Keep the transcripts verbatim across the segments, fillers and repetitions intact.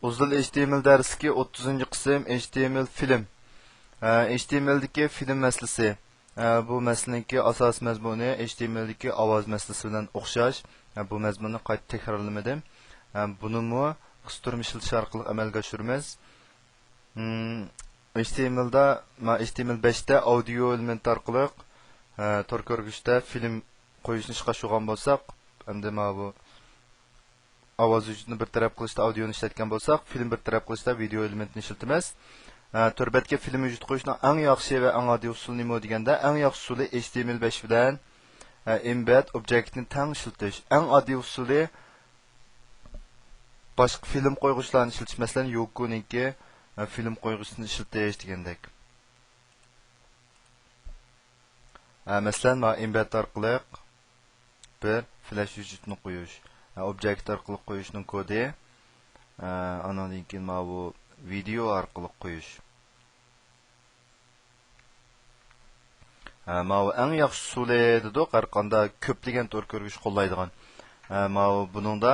ئۇزۇل ئېچ تى ئېم ئېل دەرسلىكى ئوتتۇزىنچى قىسىم، ئېچ تى ئېم ئېل فىلىم. ئە، ئېچ تى ئېم ئېلدىكى فىلىم مەسىلىسى. ئە، بۇ مەسىلىنىڭكى ئاساسىي مەزمۇنى ئېچ تى ئېم ئېلدىكى ئاۋاز مەسىلىسى بىلەن ئوخشاش. ئە، بۇ مەزمۇننى قايتا تەكرارلىمىدىم. ئە، بۇنىمۇ قىستۇرما ئىشلىتىش ئارقىلىق ئەمەلگە ئاشۇرىمىز. ئىم، ئېچ تى ئېم ئېلدا، ما، ئېچ تى ئېم ئېل بەشتە ئاۋدىيو ئېلېمېنت ئارقىلىق، ئە، تور كۆرگۈچتە فىلىم قويۇشنى ئىشقا ئاشۇرغان بولساق، ئەمدى ما بۇ ئاۋاز ھۆججىتىنى بىر تەرەپ قىلىشتا ئاۋدىيونى ئىشلەتكەن بولساق، فىلىم بىر تەرەپ قىلىشتا ۋىدېئو ئېلېمېنتىنى ئىشلىتىمىز. ئە، تور بەتكە فىلىم ھۆججىتى قويۇشنىڭ ئەڭ ياخشى ۋە ئەڭ ئاددىي ئۇسۇلى نېمە دېگەندە، ئەڭ ياخشى ئۇسۇلى ئېچ تى ئېم ئېل بەش بىلەن، ئە، ئېمبېد ئوبجېكتنى تەڭ ئىشلىتىش. ئەڭ ئاددىي ئۇسۇلى باشقا فىلىم قويغۇچلارنى ئىشلىتىش، مەسىلەن، يوكونىڭكى، ئە، فىلىم قويغۇچىسىنى ئىشلىتىش دېگەندەك. ئە، مەسىلەن، مانا ئېمبېد ئارقىلىق بىر فلاش ھۆججىتىنى قويۇش. ئە، ئوبجېكت ئارقىلىق قويۇشنىڭ كودى. ئە، ئانىڭدىن كېيىن ماۋۇ ۋىدېئو ئارقىلىق قويۇش. ئە، ماۋۇ ئەڭ ياخشى ئۇسۇلى دېدۇق، ھەر قانداق كۆپلىگەن تور كۆرگۈچ قوللايدىغان. ئە، ماۋۇ بۇنىڭدا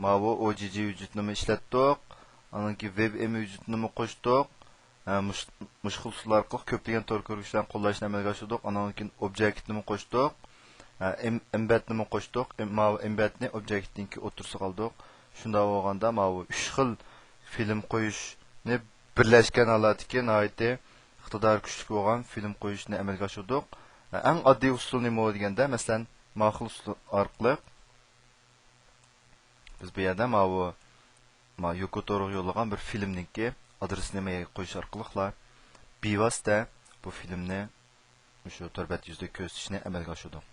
ماۋۇ ئو جى جى ھۆججىتىنىمۇ ئىشلەتتۇق. ئانىڭ كېيىن ۋېب ئېم ھۆججىتىنىمۇ قوشتۇق. ھە، مۇش-، مۇشۇ خىل ئۇسۇل ئارقىلىق كۆپلىگەن تور كۆرگۈچلەرنى قوللاشنى ئەمەلگە ئاشۇردۇق. ئانىڭدىن كېيىن ئوبجېكتنىمۇ قوشتۇق. ھە، ئېم-، ئېمبېدنىمۇ قوشتۇق. ئېم-، ماۋۇ ئېمبېدنى ئوبجېكتنىڭكى ئوتتۇرىسىغا ئالدۇق. شۇنداق بولغاندا ماۋۇ ئۈچ خىل فىلىم قويۇشنى بىرلەشكەن ھالەتتىكى ناھايىتى ئىقتىدارى كۈچلۈك بولغان فىلىم قويۇشنى ئەمەلگە ئاشۇردۇق. ھە، ئەڭ ئاددىي ئۇسۇل نېمە دېگەندە، مەسىلەن، ماۋۇ خىل ئۇسۇل ئارقىلىق بىز بۇ يەردە ماۋۇ، ماۋۇ يوكوتورغا يوللىغان بىر فىلىمنىڭكى ئادرېسىنى مەيەگە قويۇش ئارقىلىقلا بىۋاسىتە بۇ فىلىمنى مۇشۇ تور بەت يۈزىدە كۆرسىتىشنى ئەمەلگە ئاشۇردۇق.